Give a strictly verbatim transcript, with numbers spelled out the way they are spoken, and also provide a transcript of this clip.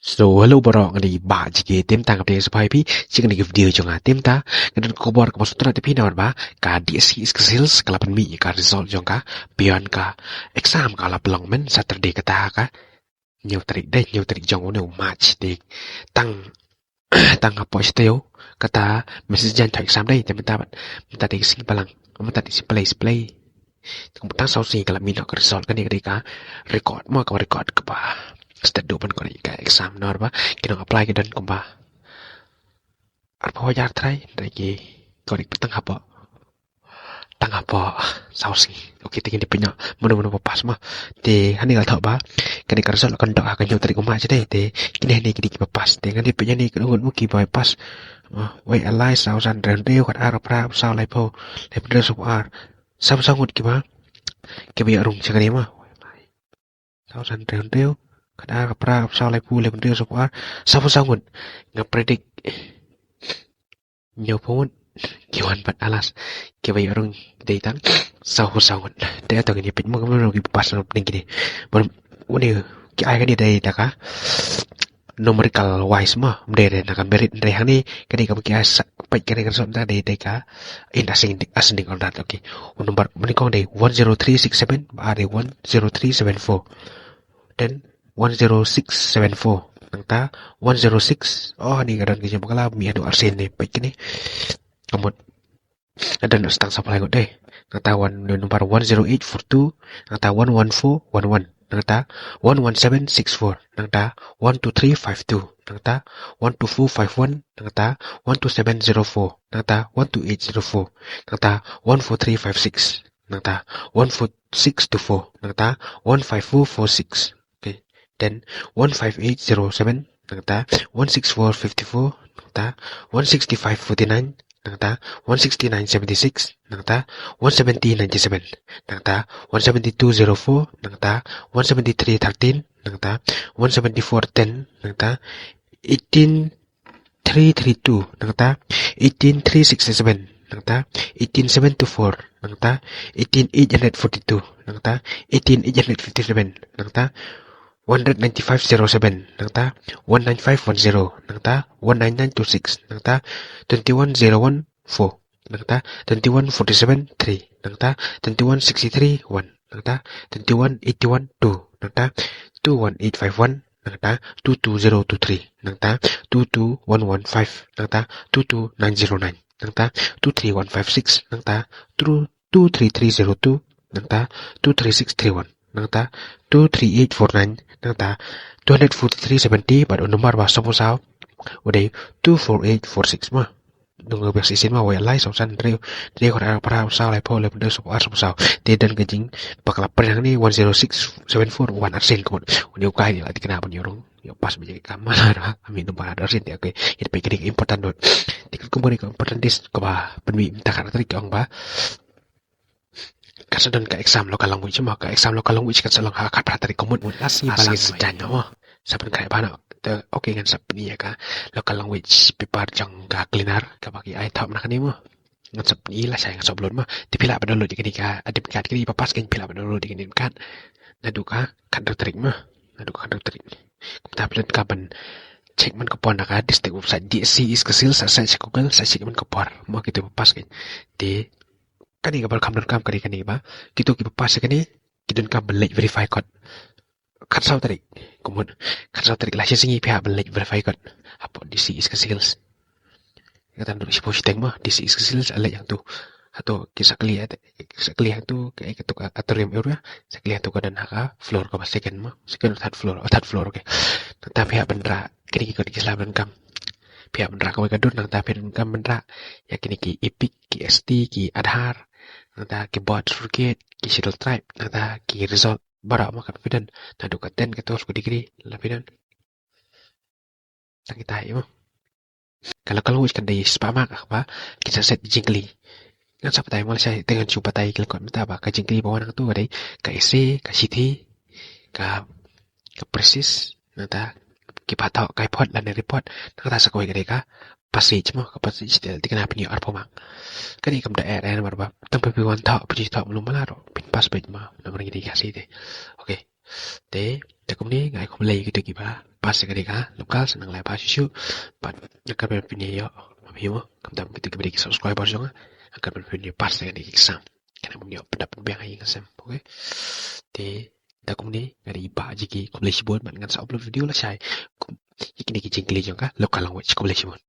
So hello baroh, nga dei Bah G K. Te mynta nga pdiang sngewbha ïa phi sha kane ka video jong nga. Te mynta nga don khubor kaba sngewtynnat ïa phi namar ba ka D S C East Khasi Hills ka la pynmih ïa ka result jong ka beyond ka exam, ka la pynlong mynne Saturday, kata ka hynñiew tarik, dei hynñiew tarik jong une u March. Te tang tang hapoh shi taïew kata message jan thoh exam dei. Te mynta pat, mynta dei ka sngi Balang, mynta dei sngi Blei, sngi Blei. Tang, tang saw sngi ka la mih noh ka result. Kane ka dei ka record mo, ka record kaba stet duh ban kor ka exam namar ba ki nong apply ki don kumba arphew hajar trai, hynrei ki kor ïa ki tang hapoh, tang hapoh saw sngi. Okay, te ngin ïa peit noh mano mano ba pass mo. Te hangne ka la thoh ba kane ka result la kyndoh ha ka hynñiew tarik u March dei. Te kine hangne ki dei kiba pass. Te ngan ïa peit hangne, ka don ngut mo kiba pass. Wei Alai saw san hynriew hynriew, khat ar phra saw laiphew laiphew hynriew saw ar. Saw saw ngut kiba, kiba ïoh rung sha kane mo. Saw san hynriew hynriew, khat ar phra saw laiphew laiphew hynriew saw ar. Saw saw ngut. Nga predict hynñiewphew ngut ki wan pat, alas, kiba ïoh rung dei tang saw saw ngut. Te hato ngin ïa peit mo kumno kiba pass na pdeng kine. Bad une ki ai kane dei da ka numerical wise mo, ym dei na ka merit, hynrei hangne kane kaba ki ai sa, peit kane ka result mynta dei da ka in ascending, ascending order. Okay. U number ba nyngkong dei one zero three six seven, ba ar dei one zero three seven four. Then one zero six seven four. Nangta one zero six. Oh, hangne ka don ka jingbakla, mih haduh arsien ne, peit kine. Ka mut ka don tang saw phew lai ngut dei. Nangta one, number one zero eight four two, nangta one one four one one, nangta one one seven six four, nangta one two three five two, nangta one two four five one, nangta one two seven zero four, nangta one two eight zero four, nangta one four three five six, nangta one four six two four, nangta one five four four six. Okay. Then one five eight zero seven, nangta one six four fifty four, nangta one sixty five forty nine, nangta one sixty nine seventy six, nangta one seventy ninety seven, nangta one seventy two zero four, nangta one seventy three thirteen, nangta one seventy four ten, nangta eighteen three three two, nangta eighteen three six seven, nangta eighteen seven two four, nangta eighteen eight hundred forty two, nangta eighteen eight hundred fifty seven, nangta one hundred ninety five zero seven, nangta one nine five one zero, nangta one nine nine two six, nangta twenty one zero one four, nangta twenty one forty seven three, nangta twenty one sixty three one, nangta twenty one eighty one two, nangta two one eight five one, nangta two two zero two three, nangta two two one one five, nangta two two nine zero nine, nangta two three one five six, nangta two two three three zero two, nangta two three six three one, nangta two three eight four nine, nangta two hundred forty three seventy, bad u number ba saw phew saw u dei two four eight four six mo. Nang biang shisien mo, wei lai saw san hynriew, hynriew khat ar phra saw laiphew laiphew hynriew saw ar saw phew saw. Te don ka jingbakla pyrshang ne one zero six seven four, wan arsien kumno. Une u kai ne la thikna ban ïoh rung, ïoh pass ba ïa ka kamar ha mi number arsien te. Okay, ïa peit kane ka important note. Te kumno ka important list kaba pynmih mynta ka tarik ka ong ba kan sa don ka exam local language mo, ka exam local language kan sa long ha ka khatphra tarik ka mut, mut la sngi Balang, sngi Saitjaiñ mo. Sa pynkhreh bha noh. Te okay, ngan sa pyni ïa ka local language paper jong ka cleaner kaba ki ai thoh na kane mo. Ngan sa pyni lashai, ngan sa upload mo. Te phi lah ban download ïa kane ka admit card, kine ba pass kein phi lah ban download ïa kane admit card naduh ka khathynriew tarik mo. Naduh ka khathynriew tarik. Kumta phi lah ka ban check man ka por na ka district website D S C East Khasi Hills, sa search Google, sa check man ka por mo kito ba pass kein. Te kane kaba donkam, donkam kane, kane ba kito kiba pass ïa kane ki donkam ban leit verify code. Khatsaw tarik, kumno, khatsaw tarik lashai sngi phi hap ban leit verify code hapoh D C East Khasi Hills. Kata naduh shiphew shiteng mo, D C East Khasi Hills leit hangto. Hato ki sa kylli, ki sa kylli hangto ka, kato ka auditorium area, sa kylli hangto ka don ha ka floor kaba second mo, second or third floor, or third floor, okay. Nangta phi hap ban rah kine ki code ki sla ban donkam. Phi hap ban rah kawei ka dur, nangta phi donkam ban rah ïa kine ki EPIC, ki ST, ki Aadhaar, nangta ki birth certificate, ki Scheduled Tribe, nangta ki result baroh mo, kat phi don naduh ka ten, ka twelve, ka degree, la phi don. Tang kita hi mo. Ka local language kan dei spah mark, ah, ba kin sa set jingkylli. Ngan sa batai mo lashai, te ngan shu batai ki lyngkot mynta ba ka jingkylli ba wan hangto ka dei ka essay, ka shithi, ka, ka thesis, nangta kiba thoh ka report lane report, nangta sa kawei ka dei ka passage mo, ka passage te thikna pynïoh arphew mark. Kane kam da eh eh namar ba tang ba phi wan thoh, phi thoh mlum mala ruh phin pass beit mo, namar ngi dei Khasi te. Okay. Te da kumne nga ai khublei ïa kito kiba pass ïa kane ka local, sa nang lai pass shuh shuh. Bad nga kyrpad ban pynïoh, phi mo, khamtam kito kiba dei ki subscriber jong nga, nga kyrpad ban pynïoh pass ïa kane ka exam. Kane ban ïoh pyndap pynbiang ha ïing ha sem, okay? Te da kumne nga dei Bah Jiki, khublei shibun, bad ngan sa upload video lashai kum ïa kine ki jingkylli jong ka local language. Khublei shibun.